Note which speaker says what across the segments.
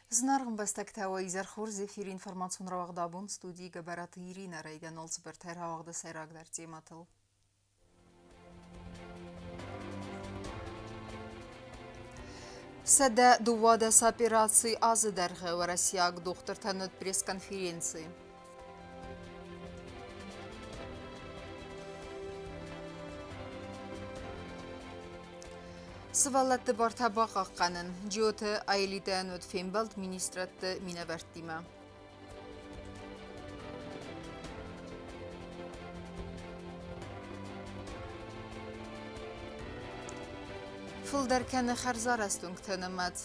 Speaker 1: Зынаргъ ӕмбӕстӕгтӕ, уӕ изӕр хорз! Эфиры информацион рауагъд абон студийы Гӕбӕраты Иринӕ райгӕнон цыбыртӕй рауагъды сӕйрагдӕр темӕтыл. 112 операци азы дӕргъы уӕрӕсейаг дохтыртӕн уыд пресс-конференци. Сывӕллӕтты бартӕ бахъахъхъӕнын. Джиоты Аэлитӕйӕн уыд фембӕлд министрӕдты минӕвӕрттимӕ. Фылдӕр кӕны хӕрзарӕзт уынгты нымӕц.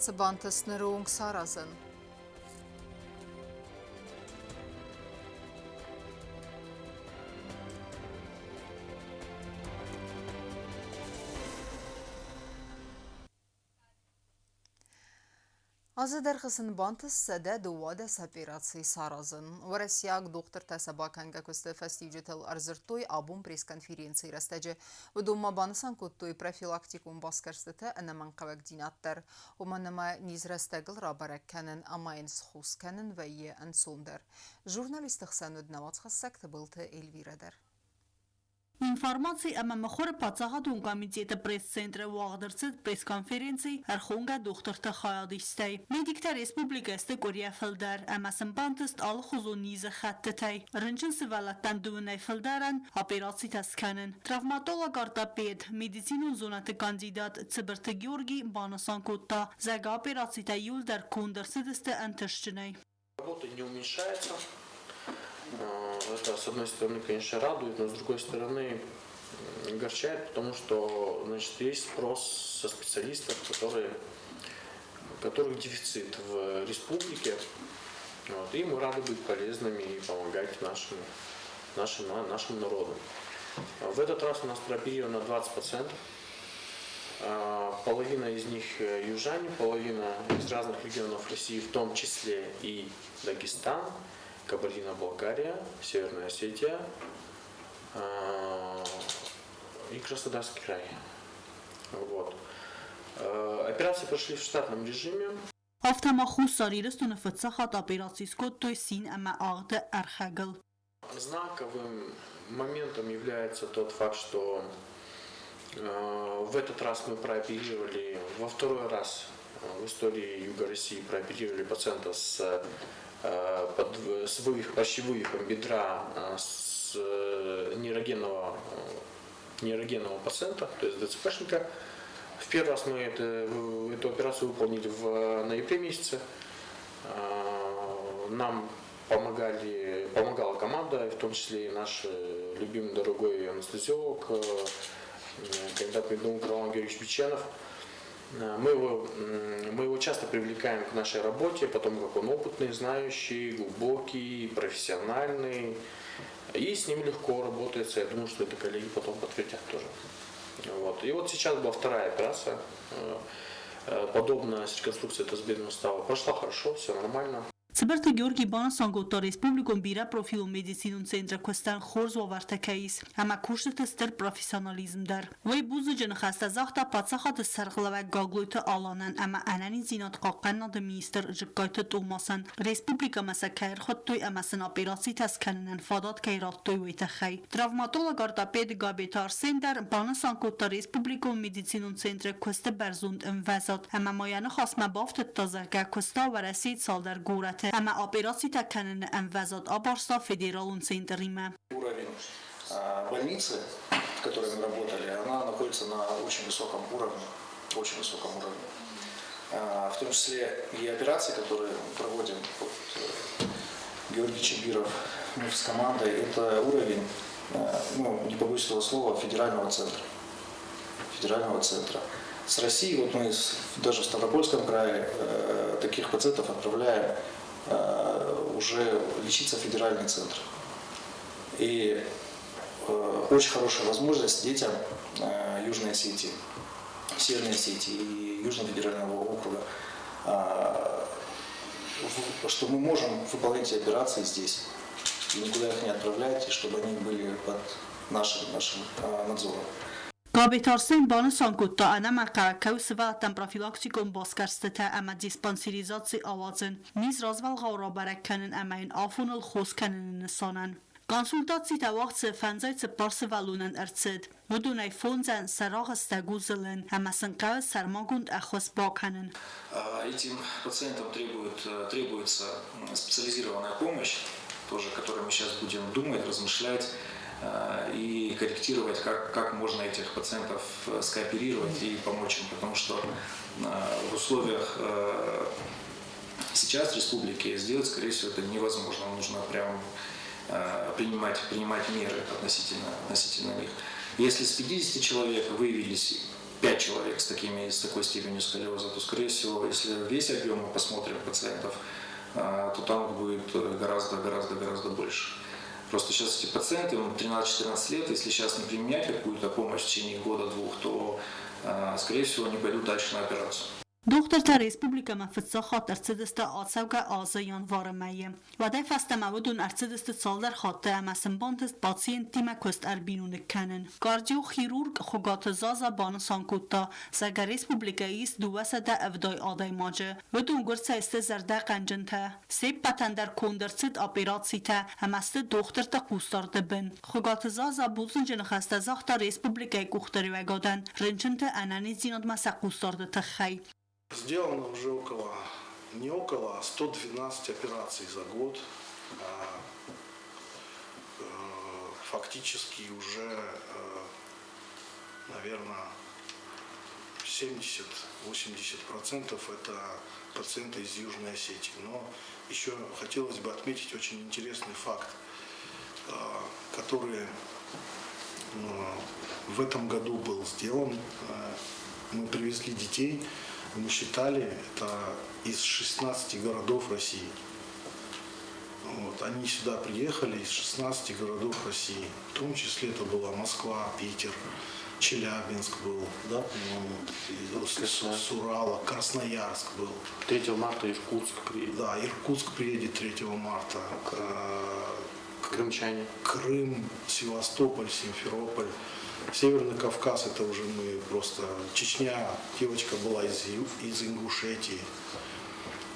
Speaker 1: Цы бантыст ныры онг саразын? Азы дӕргъы сын бантыст 112 операцийы саразын. Уӕрӕсейаг дохтыртӕ сӕ бакӕнгӕ куысты фӕстиуджытыл ӕрдзырдтой абон пресс-конференцийы рӕстӕджы. Уыдон ма банысан кодтой профилактикон басгӕрстыты ӕнӕмӕнгхъӕуӕгдзинад дӕр. Уымӕн ӕмӕ низ рӕстӕгыл рабӕрӕг кӕнын ӕмӕ йын схус кӕнын вӕййы ӕнцондӕр. Журналистты хсӕн уыд нӕ уацхӕссӕг Тыбылты Эльвирӕ дӕр.
Speaker 2: Информаци ӕмӕ мыхуыры паддзахадон комитеты пресс-центры уагъд ӕрцыд пресс-конференци ӕрхонгӕ дохтырты хайадистӕй. Медиктӕ республикӕйы сты къуырийӕ фылдӕр ӕмӕ сын бантыст алыхуызон низы хӕттытӕй рынчын сывӕллӕттӕн дыууынӕй фылдӕрӕн операцитӕ скӕнын. Травматолог-ортопед, медицинон зонӕдты кандидат Цыбырты Георгий банысан кодта, зӕгъгӕ операцитӕ иуылдӕр конд ӕрцыдысты ӕнтыстджынӕй.
Speaker 3: Работа не уменьшается. Это, с одной стороны, конечно, радует, но с другой стороны, огорчает, потому что, значит, есть спрос со специалистов, которых дефицит в республике. Вот, и мы рады быть полезными и помогать нашему народу. В этот раз у нас прооперировано 20%. Половина из них южане, половина из разных регионов России, в том числе и Дагестан, Кабардино-Балкария, Северная Осетия и Краснодарский край. Вот. Операции прошли в штатном режиме.
Speaker 2: Афтӕ ма Хуссар Ирыстоны фыццаг хатт операци скодтой син ӕмӕ агъды ӕрхӕгыл.
Speaker 3: Знаковым моментом является тот факт, что в этот раз мы прооперировали, во второй раз в истории Юга России прооперировали пациента с вывихом бедра, с нейрогенного пациента, то есть ДЦПшника. В первый раз мы эту операцию выполнили в ноябре месяце. Нам помогала команда, в том числе и наш любимый дорогой анестезиолог, кандидат меднаук Ролан Георгиевич Биченов. Мы его часто привлекаем к нашей работе, потому как он опытный, знающий, глубокий, профессиональный. И с ним легко работается. Я думаю, что это коллеги потом подтвердят тоже. Вот. И вот сейчас была вторая операция. Подобная с реконструкцией тазобедренного сустава. Прошла хорошо, все нормально.
Speaker 2: Цыбырты Георгий банысан кодта, республикон бирӕпрофилон медицинон центры куыстӕн хорз уавӕртӕ кӕй ис ӕмӕ кусджыты стыр профессионализм дӕр. Уый бузныджы ныхӕстӕ загъта паддзахады сӕргълӕууӕг Гаглойты Аланӕн ӕмӕ ӕнӕниздзинад хъахъхъӕнынады министр Джыккайты Томасӕн, республикӕмӕ сӕ кӕй ӕрхуыдтой ӕмӕ сын операцитӕ скӕнынӕн фадат кӕй радтой, уый тыххӕй. Травматолог-ортопед Габеты Арсен дӕр банысан кодта республикон медицинон центры куысты бӕрзонд ӕмвӕзад ӕмӕ ма йӕ ныхасмӕ бафтыдта, зӕгъгӕ, куыста Уӕрӕсейы цалдӕр горӕты ӕмӕ операцитӕ кӕныны ӕмвӕзад абарста федералон центримӕ.
Speaker 4: Уровень больницы, в которой мы работали, она находится на очень высоком уровне, очень высоком уровне. В том числе и операции, которые проводим, вот, Георгий Чебиров, мы с командой, это уровень, ну, не побоюсь этого слова, федерального центра. Федерального центра. С России, вот мы даже в Ставропольском крае таких пациентов отправляем уже лечиться в федеральный центр. И очень хорошая возможность детям Южной Осетии, Северной Осетии и Южного федерального округа, что мы можем выполнять эти операции здесь, и никуда их не отправлять, и чтобы они были под нашим надзором.
Speaker 2: Габеты Арсен банысан кодта, ӕнӕмӕнгхъӕуӕг кӕй у сывӕллӕттӕн профилактикон басгӕрстытӕ ӕмӕ диспансеризаци ауадзын, низ развӕлгъау рабӕрӕг кӕнын ӕмӕ йын афоныл хос кӕныны нысанӕн. Консультацитӕ уагъд цы 54 сывӕллонӕн ӕрцыд, уыдонӕй фондзӕн сӕ рагъыстӕг у зылын ӕмӕ сын хъӕуы сӕрмагонд ӕххуыс бакӕнын.
Speaker 4: Этим пациентам требуется специализированная помощь, тоже, о которой мы сейчас будем думать, размышлять и корректировать, как можно этих пациентов скооперировать и помочь им, потому что в условиях сейчас в республике сделать, скорее всего, это невозможно. Нужно прям принимать меры относительно них. Если с 50 человек выявились 5 человек с такой степенью сколиоза, то, скорее всего, если весь объем мы посмотрим пациентов, то там будет гораздо, гораздо, гораздо больше. Просто сейчас эти пациенты, им 13-14 лет, если сейчас не применять какую-то помощь в течение года-двух, то, скорее всего, они пойдут дальше на операцию.
Speaker 2: Дохтыртӕ республикӕмӕ фыццаг хатт ӕрцыдысты ацӕугӕ азы январы мӕйы. Уӕдӕй фӕстӕмӕ уыдон ӕрцыдысты цалдӕр хатты ӕмӕ сын бантыст пациенттимӕ куыст ӕрбиноныг кӕнын. Кардиохирург Хуыгаты Заза банысан кодта, зӕгъгӕ республикӕйы ис 270 адӕймаджы. Уыдон гуырцӕй сты зӕрдӕхъӕнджынтӕ. Се ппӕтӕн дӕр конд ӕрцыд операцитӕ ӕмӕ сты дохтырты хъусдарды бын. Хуыгаты Заза бузныджы ныхӕстӕ загъта республикӕйы къухдариуӕгадӕн рынчынты ӕнӕниздзинадмӕ сӕ хъусдарды тыххӕй.
Speaker 5: Сделано уже около, не около, а 112 операций за год. Фактически уже, наверное, 70-80% это пациенты из Южной Осетии. Но еще хотелось бы отметить очень интересный факт, который в этом году был сделан. Мы привезли детей, мы считали, это из 16 городов России. Вот, они сюда приехали из 16 городов России. В том числе это была Москва, Питер, Челябинск был, да, по-моему, с Урала, Красноярск был.
Speaker 3: 3 марта Иркутск приедет.
Speaker 5: Да, Иркутск приедет 3 марта.
Speaker 3: Крымчане.
Speaker 5: Крым, Севастополь, Симферополь. Северный Кавказ, это уже мы просто... Чечня, девочка была из Ингушетии.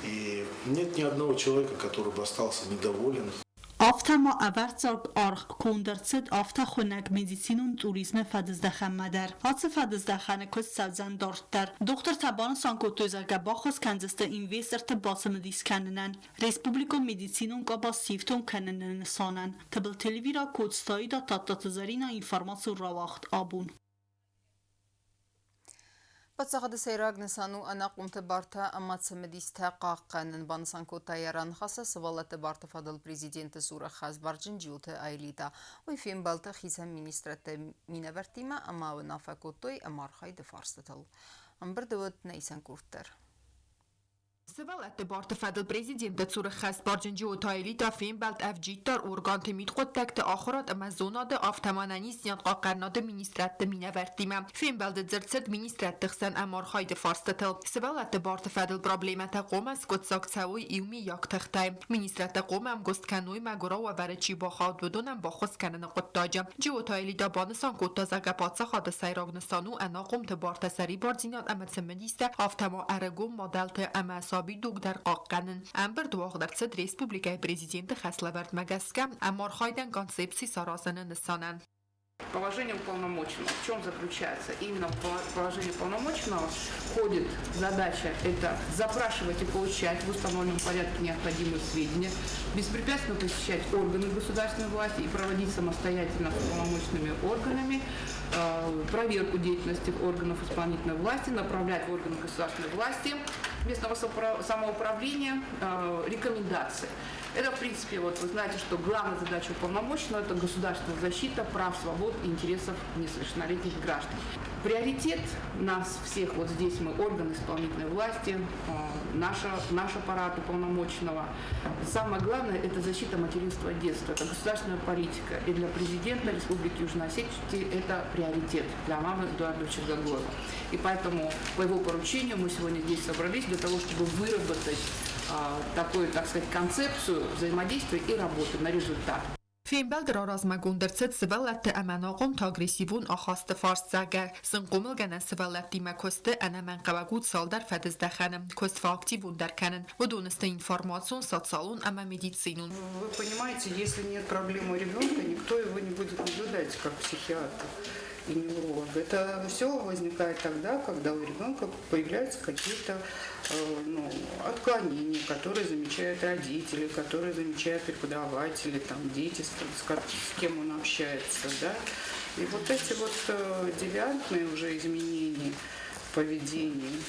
Speaker 5: И нет ни одного человека, который бы остался недоволен.
Speaker 2: Афтӕ ма ӕвӕрццаг аргъ конд ӕрцыд афтӕ хуынӕг медицинон туризмы фӕдыздӕхӕнмӕ дӕр. Ацы фӕдыздӕхӕны куыст цӕудзӕн дарддӕр. Дохтыртӕ банысан кодтой, зӕгъгӕ, баххуыс кӕндзысты инвесторты бацымыдис кӕнынӕн, республикон медицинон къабаз сифтонг кӕныны нысанӕн. Тыбылты Эльвира, Коцты Аида, Тадтаты Зӕринӕ, информацион рауагъд Абон.
Speaker 1: Паддзахады сӕйраг нысан у ӕнахъомты бартӕ ӕмӕ цымыдистӕ хъахъхъӕнын, банысан кодта йӕ раныхасы сывӕллӕтты барты фӕдыл президенты цур ӕххӕстбарджын Джиоты Аэлита. Уый фембӕлд хицӕн министрадты минӕвӕрттимӕ ӕмӕ уынаффӕ кодтой ӕмархайды фарстытыл. Ӕмбырды уыд нӕ исӕн къорд дӕр.
Speaker 6: Сывӕллӕтты барты фӕдыл президенты цур ӕххӕстбарджын Джиоты Аэлита фембӕлд ӕвджиддар органты мидхъуыддӕгты, ахуырад ӕмӕ зонады, афтӕ ма ӕнӕниздзинад хъахъхъӕнынады министрадты минӕвӕрттимӕ. Фембӕлды дзырд цыд министрадты хсӕн ӕмархайды фарстытыл. Сывӕллӕтты барты фӕдыл проблемӕтӕ хъуамӕ скъуыддзаг цӕуой иумиаг тыхтӕй. Министрадтӕ хъуамӕ ӕмгуыст кӕной мӕгуырау уавӕры чи бахауд, уыдонӕн баххуыс кӕныны хъуыддаджы. Джиоты Аэлита банысан кодта, зӕгъгӕ, паддзахады сӕйраг нысан у ӕнахъомты бартӕ, сӕрибардзинад ӕмӕ цымыдистӕ, афтӕ ма ӕрыгон мадӕлты ӕмӕ сабидуг дӕр хъахъхъӕнын. Ӕмбырд уагъд ӕрцыд республикӕйы президенты хӕслӕвӕрдмӕ гӕсгӕ ӕмархайдӕн концепци саразыны нысанӕн.
Speaker 7: Положение уполномоченного в чем заключается? Именно в положение уполномоченного входит задача это запрашивать и получать в установленном порядке необходимые сведения, беспрепятственно посещать органы государственной власти и проводить самостоятельно с уполномоченными органами проверку деятельности органов исполнительной власти, направлять в органы государственной власти местного самоуправления рекомендации. Это, в принципе, вот вы знаете, что главная задача уполномоченного – это государственная защита прав, свобод и интересов несовершеннолетних граждан. Приоритет нас всех, вот здесь мы, органы исполнительной власти, наш аппарат уполномоченного. Самое главное – это защита материнства и детства, это государственная политика. И для президента Республики Южная Осетия это приоритет для Алана Эдуардовича Гаглоева. И поэтому по его поручению мы сегодня здесь собрались для того, чтобы выработать такую, так сказать, концепцию взаимодействия и работы на результат.
Speaker 6: Фембӕлды раразмӕгонд ӕрцыд сывӕллӕтты ӕмӕ ӕнахъомты агрессивон ахасты фарст, зӕгъгӕ, зынхъомылгӕнӕн сывӕллӕттимӕ куысты ӕнӕмӕнгхъӕуӕг у цалдӕр фӕдыздӕхӕны, куыст фӕактивондӕр кӕнын. Уыдон сты информацион, социалон ӕмӕ медицинон.
Speaker 7: Вы понимаете, если нет проблемы у ребенка, никто его не будет наблюдать как психиатр и невролог. Это все возникает тогда, когда у ребенка появляются какие-то ну, отклонения, которые замечают родители, которые замечают преподаватели, там, дети, с кем он общается. Да? И вот эти вот девиантные уже изменения в поведении,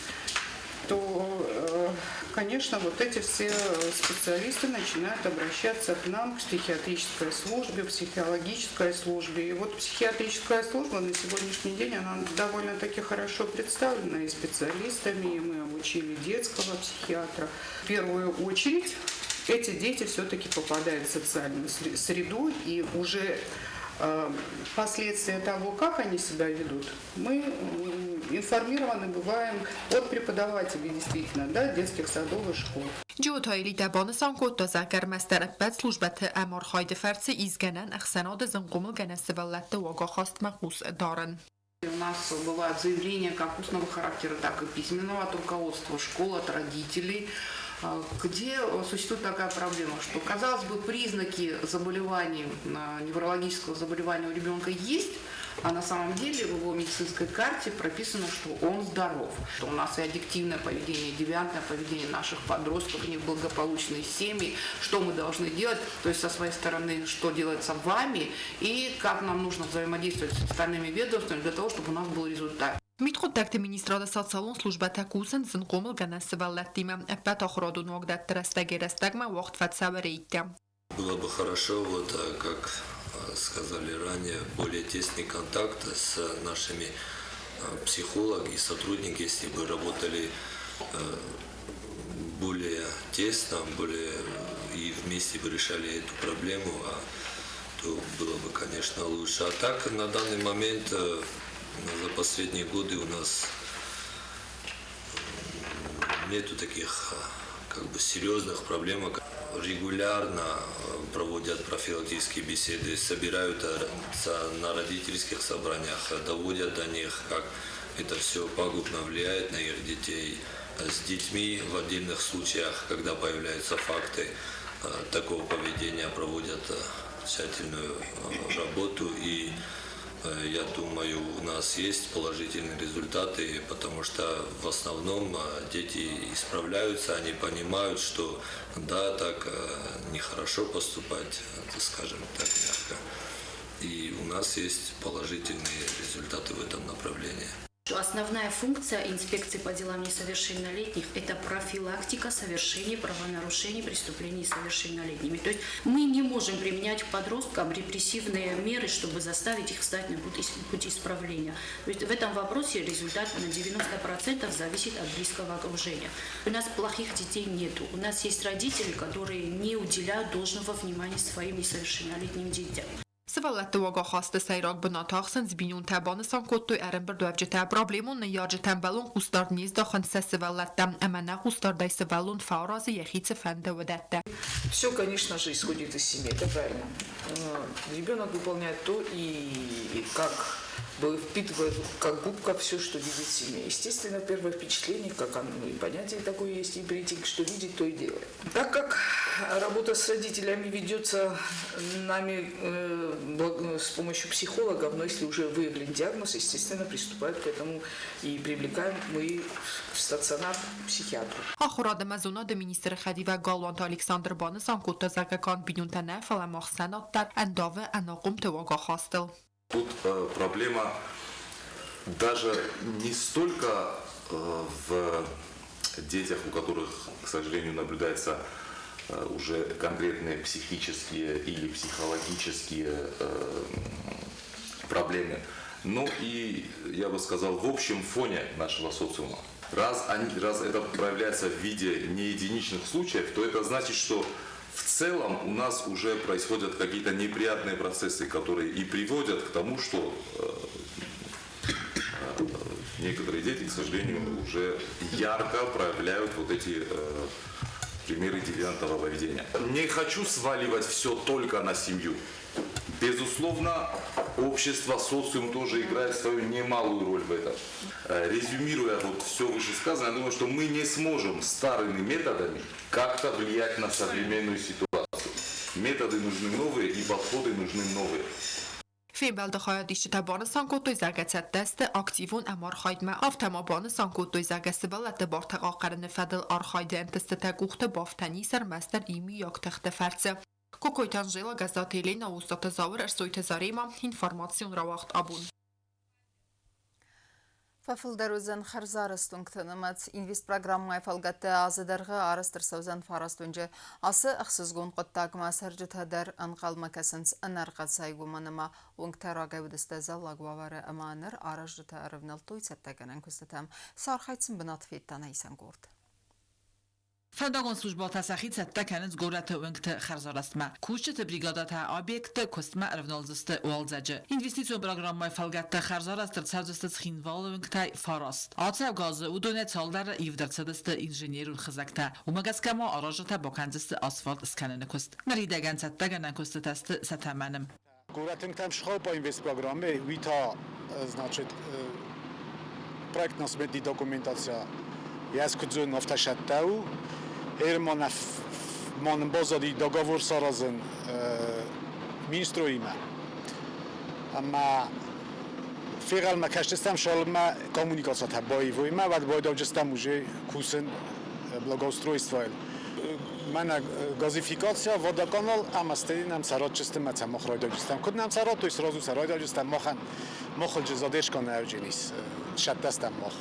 Speaker 7: то, конечно, вот эти все специалисты начинают обращаться к нам, к психиатрической службе, психологической службе. И вот психиатрическая служба на сегодняшний день, она довольно-таки хорошо представлена и специалистами, и мы обучили детского психиатра. В первую очередь эти дети все-таки попадают в социальную среду, и уже последствия того, как они себя ведут, мы информированы бываем от преподавателей, действительно, да, детских садов и школ.
Speaker 6: Джиоты Аэлитӕ банысан кодта, зӕгъгӕ, ӕрмӕстдӕр ӕппӕт службӕты ӕмархайды фӕрцы ис гӕнӕн ӕхсӕнады зынхъомылгӕнӕн сывӕллӕтты уагахастмӕ хъус дарын.
Speaker 7: У нас бывают заявления как устного характера, так и письменного от руководства школ, от родителей, где существует такая проблема, что, казалось бы, признаки заболевания, неврологического заболевания у ребенка есть, а на самом деле в его медицинской карте прописано, что он здоров. Что у нас и аддиктивное поведение, и девиантное поведение наших подростков, неблагополучные семьи, что мы должны делать, то есть со своей стороны, что делается вами и как нам нужно взаимодействовать с остальными ведомствами для того, чтобы у нас был результат.
Speaker 6: Мидхъуыддӕгты министрады социалон службӕтӕ кусынц зынхъомылгӕнӕн сывӕллӕттимӕ. Ӕппӕт ахуырадон уагдӕтты рӕстӕгӕй-рӕстӕгмӕ уагъд фӕцӕуы рейдтӕ.
Speaker 8: Было бы хорошо, вот как сказали ранее, более тесный контакт с нашими психологи и сотрудники, если бы работали более тесно, более и вместе бы решали эту проблему, то было бы, конечно, лучше. А так, на данный момент, за последние годы у нас нету таких как бы серьезных проблем. Регулярно проводят профилактические беседы, собираются на родительских собраниях, доводят до них, как это все пагубно влияет на их детей. С детьми в отдельных случаях, когда появляются факты такого поведения, проводят тщательную работу. И я думаю, у нас есть положительные результаты, потому что в основном дети исправляются, они понимают, что да, так нехорошо поступать, скажем так мягко. И у нас есть положительные результаты в этом направлении.
Speaker 9: Основная функция инспекции по делам несовершеннолетних – это профилактика совершения правонарушений, преступлений несовершеннолетними. То есть мы не можем применять к подросткам репрессивные меры, чтобы заставить их встать на путь исправления. То есть в этом вопросе результат на 90% зависит от близкого окружения. У нас плохих детей нету. У нас есть родители, которые не уделяют должного внимания своим несовершеннолетним детям.
Speaker 6: Сывӕллӕтты уагахасты сӕйраг бынат ахсынц бинонтӕ, банысан кодтой ӕрӕмбырдуӕвджытӕ. Проблемон ныййарджытӕ ӕмбӕлон хъусдард не здахынц сӕ сывӕллӕттӕм ӕмӕ нӕ хъусдардӕй сывӕллон фӕаразы йӕхи цы фӕнды, уыдӕттӕ.
Speaker 10: Все, конечно же, исходит из семьи, это правильно. Ребенок выполняет то и как бы впитывает как губка все, что видит в семье. Естественно, первое впечатление, как оно, и понятие такое есть, импринтинг, что видит, то и делает. Так как работа с родителями ведется нами с помощью психологов, но если уже выявлен диагноз, естественно, приступают к этому и привлекаем мы в стационар психиатру.
Speaker 6: Ахуырад ӕмӕ зонады министры хӕдивӕг Галуанты Александр банысан кодта, зӕгъгӕ, канд бинонтӕ нӕ, фӕлӕ ма ӕхсӕнад дӕр ӕндавы ӕнахъомты уагахастыл.
Speaker 11: Тут проблема даже не столько в детях, у которых, к сожалению, наблюдаются уже конкретные психические или психологические проблемы, но и, я бы сказал, в общем фоне нашего социума. Раз это проявляется в виде не единичных случаев, то это значит, что в целом у нас уже происходят какие-то неприятные процессы, которые и приводят к тому, что некоторые дети, к сожалению, уже ярко проявляют вот эти Примеры девиантного поведения. Не хочу сваливать все только на семью. Безусловно, общество, социум тоже играет свою немалую роль в этом. Резюмируя вот все вышесказанное, я думаю, что мы не сможем старыми методами как-то влиять на современную ситуацию. Методы нужны новые и подходы нужны новые.
Speaker 6: Фембӕлды хайадисджытӕ банысан кодтой, зӕгъгӕ, цӕттӕ сты активон ӕмархайдмӕ, афтӕ ма банысан кодтой, зӕгъгӕ, сывӕллӕтты бартӕ хъахъхъӕныны фӕдыл архайды ӕнтыстытӕ къухты бафтӕн ис ӕрмӕстдӕр иумиаг тыхты фӕрцы. Кокойты Анжела, Гӕззаты Елена, Остъаты Зауыр, Ӕрсойты Заремӕ, информацион рауагъд абон.
Speaker 1: Фӕфылдӕр уыдзӕн хӕрзарӕзт уынгты нымӕц. Инвестпрограммӕйы фӕлгӕтты азы дӕргъы арӕзт ӕрцӕудзӕн фараст уынджы. Ацы ӕхсызгон хъуыддагмӕ цӕрджытӕ дӕр ӕнхъӕлмӕ кӕсынц ӕнӕрхъӕцӕй, уымӕн ӕмӕ уынгтӕ рагӕй уыдысты ӕдзӕллаг уавӕры ӕмӕ ныр аразджытӕ ӕрывнӕлдтой цӕттӕгӕнӕн куыстытӕм. Сӕ архайд сын бынат федта нӕ исӕн къорд.
Speaker 12: Фӕндагон службӕтӕ сӕхи цӕттӕ кӕнынц горӕты уынгты хӕрзарӕзтмӕ. Кусджыты бригадӕтӕ объектты куыстмӕ ӕрывналдзысты уалдзӕджы. Инвестицион программӕйы фӕлгӕтты хӕрзарӕзт ӕрцӕудзысты Цхинвалы уынгтӕй фараст. Ацӕугӕ азы уыдонӕй цалдӕры ивд ӕрцыдысты инженерон хызӕгтӕ. Уымӕ гӕсгӕ ма аразджытӕ бакӕндзысты асфальт скӕныны куыст. Ныридӕгӕн цӕттӕгӕнӕн куыстытӕ сты сӕ тӕмӕны.
Speaker 13: Горӕтынгтӕм схауы инвестпрограммӕ, уый та, значит, проектно-сметный документация йӕ куыд зонын, афтӕ сӕттӕ у. Ма нын баззади договор саразын Минстроимӕ. Ӕмӕ фегъӕлмӕ кӕсдзыстӕм, цалынмӕ коммуникациятӕ баивой ӕмӕ уӕд байдауджыстӕм уже кусын благоустройствойыл. Мӕнӕ газификация, водоканал ӕмӕ стӕй нӕм саратджысты мӕ цӕ мах райдайджыстӕм. Куыд нӕм сараттой, сразу сӕ райдайджыстӕм махӕн. Махылджы задержка нӕ ӕвджен ис, сӕттӕстӕм мах.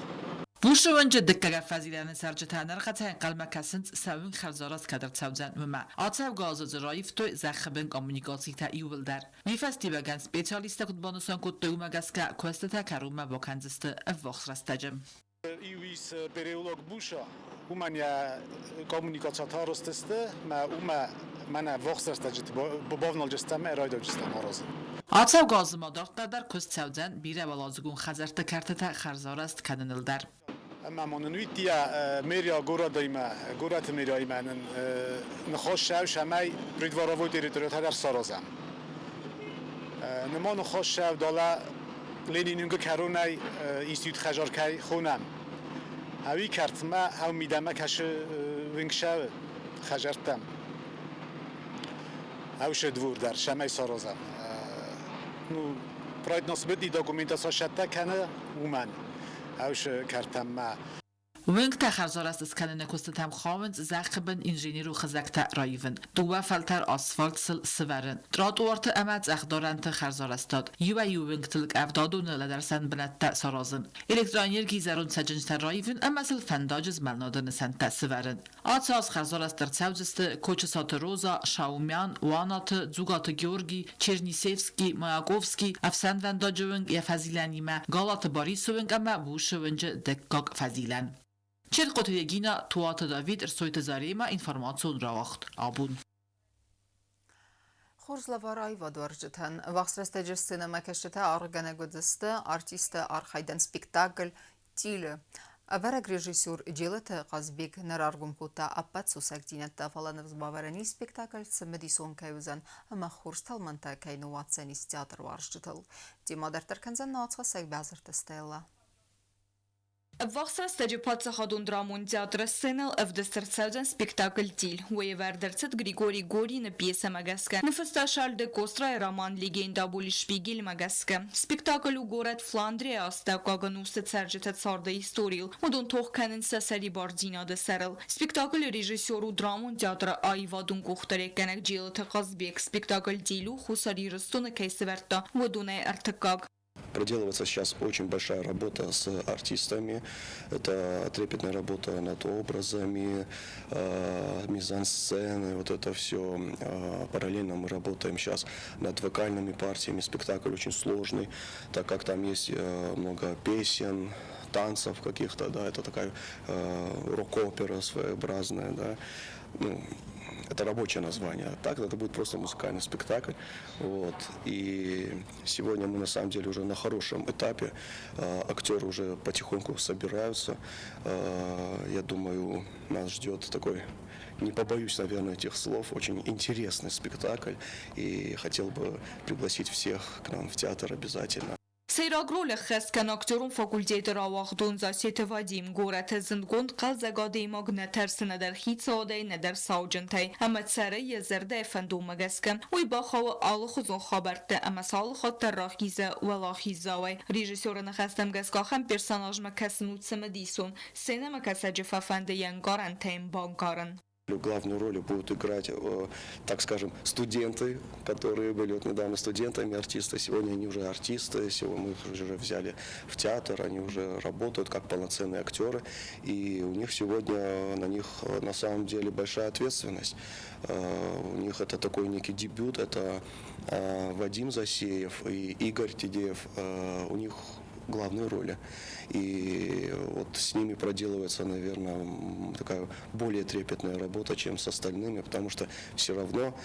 Speaker 12: Бушы уынджы дыккӕгӕм фӕзилӕны цӕрджытӕ ӕнӕрхъӕцӕй ӕнхъӕлмӕ кӕсынц, сӕ уынг хӕрзарӕзт кӕд ӕрцӕудзӕн, уымӕ. Ацӕугӕ азы дзы раивтой зӕххы бын коммуникацитӕ иууылдӕр. Уый фӕстиуӕгӕн специалисттӕ куыд банысан кодтой, уымӕ гӕсгӕ куыстытӕ кӕронмӕ бакӕндзысты ӕввахс рӕстӕджы.
Speaker 13: Иу ис переулок Буша, уымӕн йӕ коммуникациятӕ арӕзт сты, мӕ уымӕ мӕнӕ ввахс рӕстӕджыты бавналджыстӕм ӕмӕ райдайджыстӕм аразын.
Speaker 12: Ацӕугӕ азы ма дарддӕр дӕр куыст цӕудзӕн бирӕуӕладзыгон хӕдзӕртты кӕртытӕ хӕрзарӕзт кӕныныл дӕр.
Speaker 13: Ӕмӕ ма нын уидтийӕ мэрия городимӕ, горӕты мэрияимӕ нын ныхас цӕуы, цӕмӕй придворовой территоритӕ дӕр саразӕм. Ныма ныхас цӕуы далӕ Ленинунгы кӕронӕй институт хӕзар кӕй хонӕм. Ӕви кӕртмӕ, ӕв мидӕмӕ кӕсы уынгсӕвы хӕзӕрттӕм. Ӕвсы двор дӕр цӕмӕй саразӕм. Ну, проектно-сметный документтӕ сӕттӕ кӕны уымӕн. Ӕвсы кӕртӕммӕ.
Speaker 12: Уынгтӕ хӕрзарӕзт скӕныны куыстытӕм хауынц зӕххы бын инженерон хызӕгтӕ раивын, дыууӕ фӕлтӕр асфальт сыл сывӕрын, тротуарты ӕмӕ цъӕхдарӕнты хӕрзарӕзтад, иуӕй-иу уынгтыл къӕвдадоны лӕдӕрсӕн бынӕттӕ саразын, электроэнергийы зӕронд цӕджындзтӕ раивын ӕмӕ сыл фӕндаджы змӕлынады нысӕнттӕ сывӕрын. Ацы аз хӕрзарӕзт ӕрцӕудзысты Кочысаты Роза, Шаумян, Уанаты, Дзугаты Георги, Чернисевский, Маяковский, ӕфсӕнвӕндаджы уынг йӕ фӕзилӕнимӕ, Галаты Барисы уынг ӕмӕ Бушы уынджы дыккаг фӕзилӕн. Черкъоты Регина, Туаты Давид, Ӕрсойты Заремӕ, информацион рауагъд абон.
Speaker 1: Хорз лӕвар аивадуарзджытӕн. Ӕввахс рӕстӕджы сценӕмӕкӕсджытӕ аргъгӕнӕг уыдзысты артисты архайдӕн спектакль «Тилы». Ӕвӕрӕг режиссер Джелыты Хъазбег нӕ раргом кодта ӕппӕт сусӕгдзинӕдтӕ, фӕлӕ ныфс бавӕрӕн ис спектакль цымыдисон кӕй уыдзӕн ӕмӕ хорз тӕлмӕнтӕ кӕй ныууадздзӕнис театруарзджытыл. Темӕ дарддӕр кӕндзӕн нӕ уацхӕссӕг Бязырты Стеллӕ.
Speaker 14: Ӕввахс рӕстӕджы паддзахадон драмон театры сценӕйыл ӕвдыст ӕрцӕудзӕн спектакль «Тиль». Уый ӕвӕрд ӕрцыд Григорий Горины пьесӕмӕ гӕсгӕ. Ныффыста Шарль де Кострайы роман «Легенда об Шпигель»-мӕ гӕсгӕ. Спектакль у горӕт Фландрийы астӕуккаг ӕнусы цӕрджыты царды историйыл. Уыдон тох кӕнынц сӕ сӕрибардзинады сӕрыл. Спектаклы режиссер у драмон театры аивадон къухдариуӕггӕнӕг Джелыты Хъазбег. Спектакль «Тиль» у Хуссар Ирыстоны кӕй сӕвӕрдта, уыдонӕй ӕртыккаг.
Speaker 15: Проделывается сейчас очень большая работа с артистами. Это трепетная работа над образами, мизансцены, вот это все. Параллельно мы работаем сейчас над вокальными партиями. Спектакль очень сложный, так как там есть много песен, танцев каких-то, да, это такая рок-опера своеобразная, да. Ну, Это рабочее название. А так это будет просто музыкальный спектакль. Вот. И сегодня мы на самом деле уже на хорошем этапе. Актеры уже потихоньку собираются. Я думаю, нас ждет такой, не побоюсь, наверное, этих слов, очень интересный спектакль. И хотел бы пригласить всех к нам в театр обязательно.
Speaker 14: Сӕйраг роль ӕххӕст кӕны актерон факультеты рауагъдон Зассеты Вадим. Горӕты зындгонд хъӕлдзӕг адӕймаг нӕ тӕрсы нӕдӕр хицауадӕй, нӕдӕр сауджынтӕй ӕмӕ цӕры йӕ зӕрдӕйы фӕндонмӕ гӕсгӕ. Уый бахауы алыхуызон хабӕртты ӕмӕ сӕ алыхатт дӕр рахизы уӕлахиздзауӕй. Режиссеры ныхӕстӕм гӕсгӕ ахӕм персонажмӕ кӕсын у цымыдисон. Сценӕмӕкӕсӕджы фӕфӕнды йе нкъарӕнтӕ йын банкъарын.
Speaker 15: Главную роль будут играть, так скажем, студенты, которые были вот недавно студентами артисты. Сегодня они уже артисты, сегодня мы их уже взяли в театр, они уже работают как полноценные актеры. И у них сегодня, на них на самом деле большая ответственность. У них это такой некий дебют, это Вадим Засеев и Игорь Тедеев. У них главные роли. И вот с ними проделывается, наверное, такая более трепетная работа, чем с остальными, потому что все равно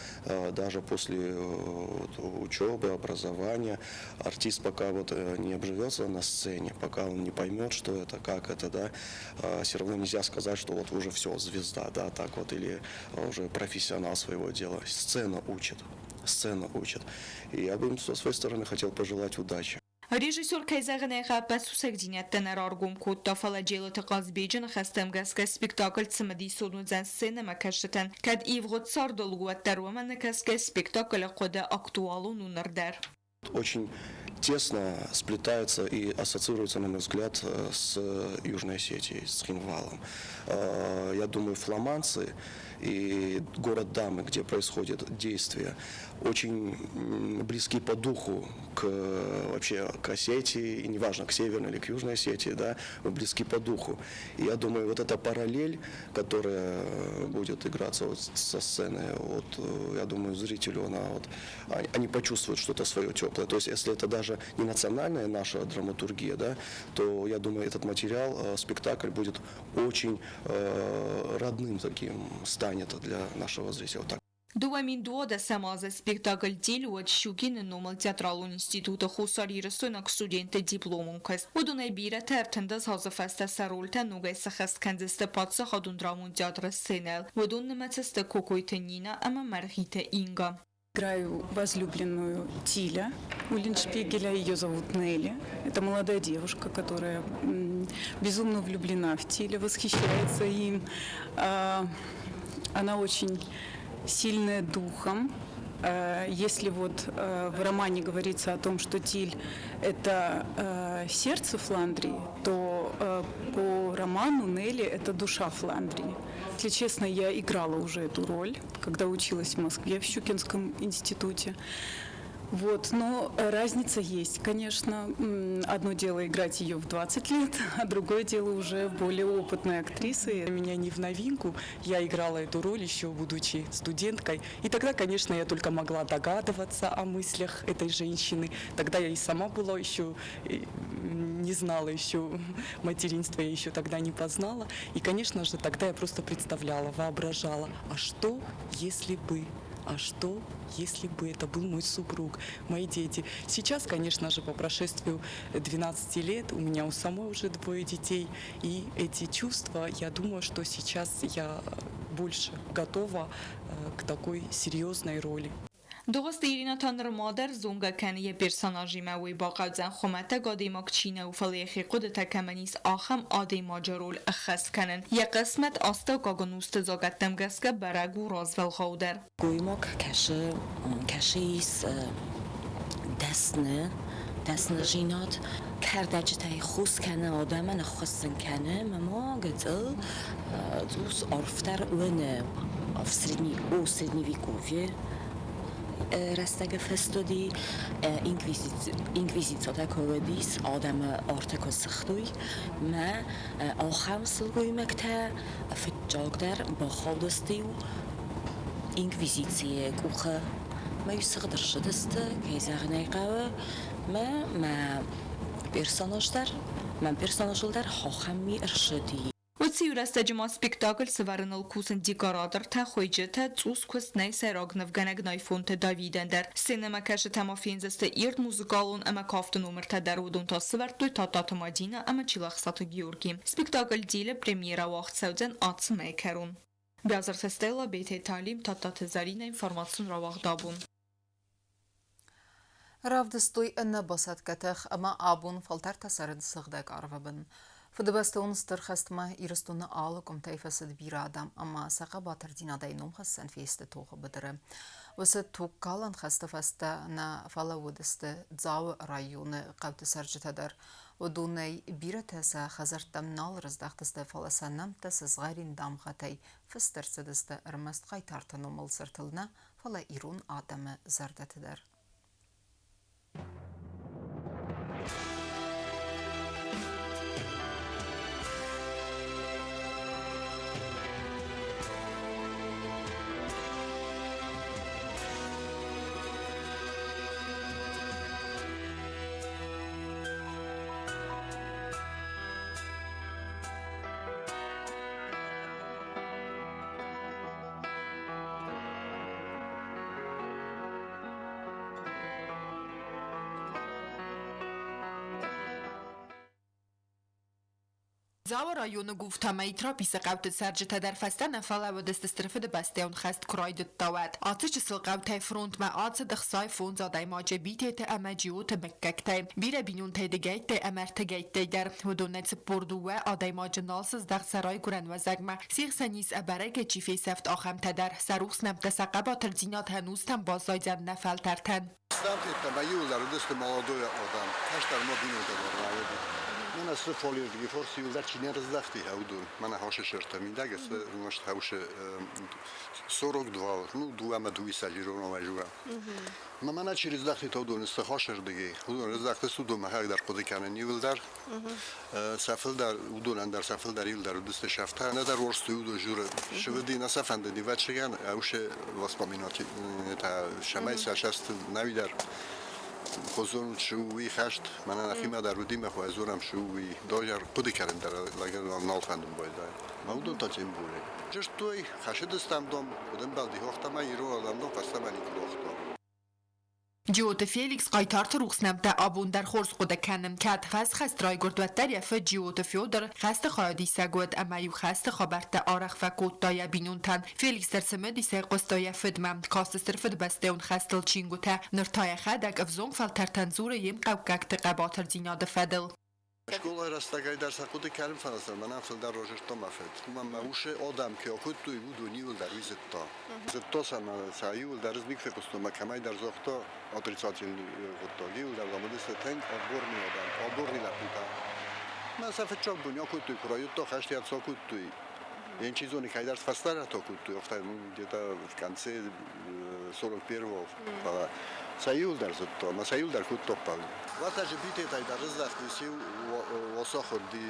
Speaker 15: даже после вот, учебы, образования, артист пока вот не обживется на сцене, пока он не поймет, что это, как это, да, все равно нельзя сказать, что вот уже все, звезда, да, так вот, или уже профессионал своего дела. Сцена учит, сцена учит. И я бы им со своей стороны хотел пожелать удачи.
Speaker 14: Режиссер, кӕй зӕгъын ӕй хъӕуы, ӕппӕт сусӕгдзинӕдтӕ нӕ раргом кодта, фӕлӕ Джелыты Хъазбеджы ныхӕстӕм гӕсгӕ спектакль цымыдисон уыдзӕн сценӕмӕкӕсджытӕн. Кӕд ивгъуыд цардыл у, уӕддӕр уымӕ нӕкӕсгӕ спектаклы хъуыды актуалон у ныр дӕр.
Speaker 15: Очень тесно сплетаются и ассоциируются, на мой взгляд, с Южной Осетией, с Цхинвалом. Я думаю, фламандцы и город Дамы, где происходит действие, очень близки по духу к вообще к Осетии, и неважно, к Северной или к Южной Осетии, да, близки по духу. И я думаю, вот эта параллель, которая будет играться вот со сцены, вот, я думаю, зрителю она вот, они почувствуют что-то свое теплое. То есть, если это даже не национальная наша драматургия, да, то я думаю, этот материал, спектакль будет очень родным таким станет для нашего зрителя. Вот так.
Speaker 14: 2012 азы спектакль Тиль уыд Щукины номыл театралон институты хуссарирыстойнаг студентты дипломон куыст. Уыдонӕй бирӕтӕ 13 азы фӕстӕ сӕ рольтӕ ногӕй сӕххӕст кӕндзысты паддзахадон драмон театры сценӕйыл. Уыдон нымӕцы сты Кокойты Нина ӕмӕ Мӕргъиты Инга.
Speaker 16: Играю возлюбленную Тиля Уллиншпигеля, ее зовут Нелли. Это молодая девушка, которая безумно влюблена в Тиля, восхищается им. Она очень сильная духом. Если вот в романе говорится о том, что Тиль – это сердце Фландрии, то по роману Нелли – это душа Фландрии. Если честно, я играла уже эту роль, когда училась в Москве в Щукинском институте. Вот, но разница есть, конечно. Одно дело играть ее в 20 лет, а другое дело уже более опытной актрисой.
Speaker 17: Меня не в новинку. Я играла эту роль еще будучи студенткой. И тогда, конечно, я только могла догадываться о мыслях этой женщины. Тогда я и сама была еще, не знала еще материнства, я еще тогда не познала. И, конечно же, тогда я просто представляла, воображала, а что, если бы а что, если бы это был мой супруг, мои дети. Сейчас, конечно же, по прошествию 12 лет, у меня у самой уже двое детей, и эти чувства, я думаю, что сейчас я больше готова к такой серьезной роли.
Speaker 14: Догъызты Иринӕ та нырма дӕр зонгӕ кӕны йӕ персонажимӕ, уый бахъӕудзӕн хуымӕтӕг адӕймаг чи нӕу, фӕлӕ йӕхи хъуыдытӕ кӕмӕн ис, ахӕм адӕймаджы роль ӕххӕст кӕнын. Йӕ хъысмӕт астӕуккаг ӕнусты закъӕттӕм гӕсгӕ бӕрӕг у развӕлгъау дӕр.
Speaker 18: Гоймаг кӕсы, кӕсы ис дӕсны, дӕсныдзинад. Кӕрдӕджытӕй хос кӕны адӕмӕн, ӕххуыс сын кӕны, ӕмӕ ма гыццыл цъус арфдӕр уыны в средне, о средневековье рӕстӕгы фыст уыди, инквизицитӕ куы уыдис, адӕмы арты куы сыгътой, мӕ ахӕм сылгоймӕгтӕ фыццагдӕр бахаудысты-иу инквизицийы къухы. Мӕ-иу сыгъд ӕрцыдысты, кӕй зӕгъын ӕй хъӕуы, мӕ мӕ персонаж дӕр, мӕ персонажыл дӕр ахӕм ми ӕрцыди.
Speaker 14: Уыд Уыцы иу рӕстӕджы ма спектакль сӕвӕрыныл кусынц декоратортӕ, хуыйджытӕ, цъус куыст нӕй сӕйраг нывгӕнӕг Найфонты Давидӕн дӕр. Сценӕмӕкӕсджытӕ ма фендзысты ирд музыкалон ӕмӕ кафты номыртӕ дӕр, уыдон та сӕвӕрдтой Тадтаты Мадинӕ ӕмӕ Чилӕхсаты Георги. Спектакль Дилы премьерӕ уагъд цӕудзӕн ацы мӕйы кӕрон. Биазырты Стелла, Бетей Талим, Тадтаты Зӕринӕ информацион рауагъд абон.
Speaker 1: Равдыстой ӕнӕбасӕтгӕ тых ӕмӕ абон фӕлтӕртӕ цӕрынц сыгъдӕг арвы бын. Фыдыбӕстӕон Стыр хӕстмӕ Ирыстоны алы къуымтӕй фӕцыд бирӕ адӕм ӕмӕ сӕ хъӕбатырдзинадӕй номхӕссӕн фесты тохы быдыры. Уыцы тугкалӕн хӕсты фӕстӕ нӕ фӕлӕууыдысты Дзауы районы хъӕуты цӕрджытӕ дӕр. Уыдонӕй бирӕтӕ сӕ хӕдзӕрттӕм нал рыздӕхтысты, фӕлӕ сӕ нӕмттӕ сызгъӕрин дамгъӕтӕй фыст ӕрцыдысты ӕрмӕст хъайтарты номыл цыртыл нӕ, фӕлӕ ирон адӕмы зӕрдӕты дӕр.
Speaker 6: Дзауы районы Гуфтамӕ Итраписы хъӕуты цӕрджытӕ дӕр фӕстӕ нӕ фӕлӕууыдысты Стыр Фыдыбӕстӕйон хӕст куы райдыдта, уӕд. Ацы чысыл хъӕутӕй фронтмӕ ацыд 65 адӕймаджы Битеты ӕмӕ Джиоты мыггӕгтӕй. Бирӕ бинонтӕй дыгӕйттӕй ӕмӕ ӕртыгӕйттӕй дӕр. Уыдонӕй 42 адӕймаджы нал сыздӕхт сӕ райгуырӕн уӕзӕгмӕ. Се хсӕн ис ӕбӕрӕгӕй чи фесӕфт, ахӕмтӕ дӕр. Сӕ рухс нӕмттӕ сӕ хъӕбатырдзинад ӕнустӕм баззайдзӕн нӕ фӕлтӕртӕн.
Speaker 19: Стамтеттӕ иуылдӕр уыдысты молодой адӕм, кӕстӕр ма бинонтӕ дӕр рауади. Мӕнӕ цы фолиозги форс иуылдӕр чи не рыздӕхти уыдон. Мӕнӕ хосы сӕртӕ мидӕг сты ӕрмӕст хаусы 42, ну, дыууӕ ӕмӕ дыууиссӕдз ирон ӕвӕжуа. Ма мӕнӕ чи рыздӕхти, то уыдон сты хосырдыгӕй. Уыдон рыздӕхтысты, уыдон мӕхӕдӕг дӕр хъуыды кӕнын иуылдӕр. Сӕ фылдӕр, уыдонӕн дӕр сӕ фылдӕр иуылдӕр уыдысты сӕфтӕ. Нӕдӕр уорсты уыдон журы сывыди нӕ сӕ фӕндыди вӕччыгӕн, ӕусе воспоминати та сӕмӕй сӕ сӕсты нӕуидӕр хозон шы уый хӕст, мӕнӕ нӕхимӕ дӕр уыди мӕ хуӕзорӕм шы уый дожар хъуыды кӕнын дӕр лагер нал фӕндын байдайы. Ма уыдон та тем более. Жырдтой, хӕсыдыстӕм дом, уыдӕмбӕлди хохтӕмӕ ирон адӕм фӕстӕмӕ никуы дохтон.
Speaker 6: Джиоты Феликс хъайтарты рухс нӕмттӕ абон дӕр хорз хъуыды кӕны. Кӕд фӕсхӕст райгуырд, уӕддӕр йӕ фыд Джиоты Федор хӕсты хайадисӕг уыд ӕмӕ-иу хӕсты хабӕрттӕ арӕх фӕкодта йӕ бинонтӕн. Феликс дӕр цымыдисӕй хъуыста йӕ фыдмӕ, каст Стыр Фыдыбӕстӕйон хӕстыл чингуытӕ, ныр та йӕхӕдӕг ӕвзонг фӕлтӕртӕн дзуры йе мхъӕуккӕгты хъӕбатырдзинады фӕдыл.
Speaker 19: Скъолай рӕстӕгӕй дӕр сӕ хъуыды кӕнын фӕлӕ мӕнӕн фылдӕр рожыстон мӕ фыд. Уымӕн мӕ усы адӕм ке акодтой, уыдон иуылдӕр уый зыдта. Зыдта сӕ ӕмӕ сӕ иуылдӕр ӕз никуы фехъуыстон, мӕ кӕмӕйдӕр загъта отрицательный гъуддаг. Иуылдӕр дам уыдысты тынг отборный адӕм, отборный лӕппутӕ. Мӕ сӕ фыццаг бон акодтой, куы райдыдта хӕст, йӕ акодтой. Йын чи зоны, кӕйдӕр фӕстӕ акодтой, афтӕ, ну, где-то в конце 41-го, фӕлӕ сӕ иуылдӕр зыдта, ӕмӕ сӕ иуылдӕр кодта хъӕуы. Уӕртӕ Битетӕй дӕр рыздӕхтис иу уосахуырди,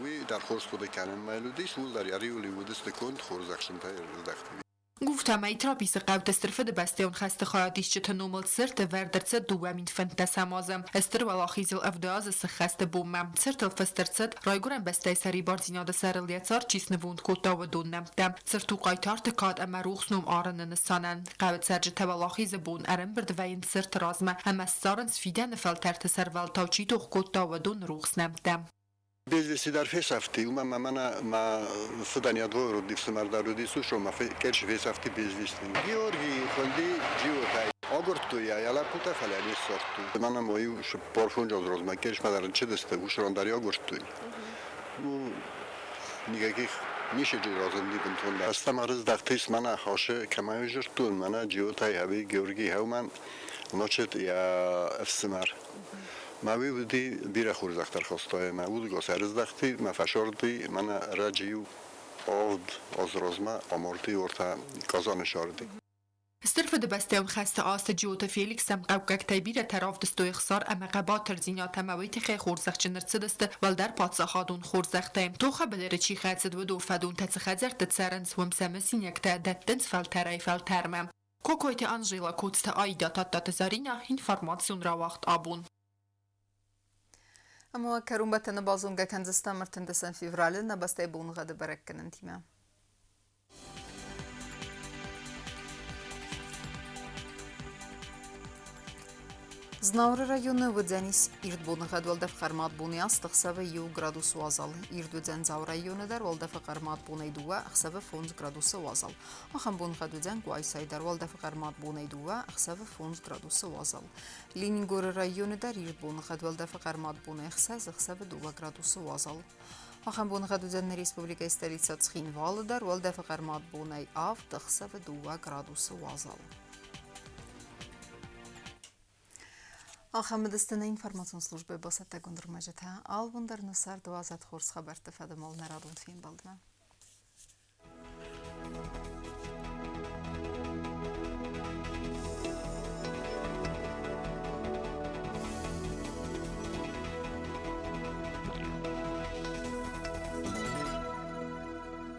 Speaker 19: уый дӕр хорз хъуыды кӕнынмӕ уыдис, ууыл дӕр йӕ риуыл уыдысты конд хорзӕхсынтӕй рыздӕхти.
Speaker 6: Гуфтамӕ Итраписы хъӕуты Стыр Фыдыбӕстӕйон хӕсты хайадисджыты номыл цырт ӕвӕрд ӕрцыд 2015 азы. Стыр Уӕлахизыл 70 азы сыххӕсты бонмӕ. Цыртыл фыст ӕрцыд, Райгуырӕн бӕстӕйы сӕрибардзинады сӕрыл йӕ цард чи снывонд кодта, уыдон нӕмттӕ. Цырт у хъайтарты кад ӕмӕ рухс ном арыны нысанӕн. Хъӕуы цӕрджытӕ Уӕлахизы бон ӕрӕмбырд вӕййынц цырты размӕ ӕмӕ ссарынц фидӕны фӕлтӕрты сӕрвӕлтау чи тох кодта, уыдон рухс нӕмттӕ.
Speaker 19: Без вести дӕр фесӕфти, уымӕн ӕмӕ мӕнӕ мӕ фыдӕн йӕ двоюродный ӕфсымӕр дӕр уыдис, уый ма Керчы фесӕфти без вести. Георгийы хуынди Джиотӕй. Агуырдтой йӕ йӕ лӕппутӕ, фӕлӕ не ссардтой. Мӕнӕ ма иу 45 азы размӕ Керчмӕ дӕр ӕрчыдысты, уыцы дӕр агуырдтой. Ну, никаких ничего разынди бынтон. Фӕстӕмӕ рыздӕхтис мӕнӕ хасы, кӕмӕй зыдтон, мӕнӕ Джиотӕй ӕви Георгий Хӕумӕн, значит, йӕ ӕфсымӕр. Мӕ уый уыди бирӕ хорзӕхтӕ ӕрхаста ӕмӕ удгас ӕрыздӕхти, мӕ фӕсарди, мӕнӕ ӕрӕджы иу авд азы размӕ амарди уӕртӕ Казаны сӕрди.
Speaker 6: Стыр Фыдыбӕстӕйон хӕсты азты Джиоты Феликс ӕмхъӕуккӕгтӕй бирӕтӕ равдыстой ӕхсар ӕмӕ хъӕбатырдзинад ӕмӕ уый тыххӕй хорзӕхджын ӕрцыдысты уӕлдӕр паддзахадон хорзӕхтӕй. Тохы быдыры чи хӕцыд, уыдон фӕдонтӕ цы хӕдзӕртты цӕрынц, уым сӕ мысинӕгтӕ дӕттынц фӕлтӕрӕй-фӕлтӕрмӕ. Кокойты Анжела, Коцты Аида, Тадтаты Зӕринӕ, информацион рауагъд абон.
Speaker 1: Ӕмӕ кӕронбӕттӕны базонгӕ кӕндзыстӕм 13 февралы нӕ бӕстӕйы боныгъӕды бӕрӕггӕнӕнтимӕ. Знауыры районы уыдзӕнис ирд боныгъӕд, уӕлдӕф хъӕрмад бонӕй 8, ӕхсӕвы 1 градус уазал. Ирд уыдзӕн Дзауы районы дӕр, уӕлдӕфы хъӕрмад бонӕй 2, ӕхсӕвы 5 градусы уазал. Ахӕм боныгъӕд уыдзӕн Къуайсайы дӕр, уӕлдӕфы хъӕрмад бонӕй 2, ӕхсӕвы 5 градусы уазал. Ленингоры районы дӕр ирд боныгъӕд, уӕлдӕфы хъӕрмад бонӕй 6, ӕхсӕвы 2 градусы уазал. Ахӕм боныгъӕд уыдзӕн нӕ республикӕйы столицӕ Цхинвалы дӕр, уӕлдӕфы хъӕрмад бонӕй 7, ӕхсӕвы 2 градусы уазал. Ахӕм уыдысты нӕ информацион службӕйы бацӕттӕгонд ӕрмӕджытӕ. Албон дӕр нӕ царды уадзӕд хорз хабӕртты фӕдыл нӕ радон фембӕлдмӕ.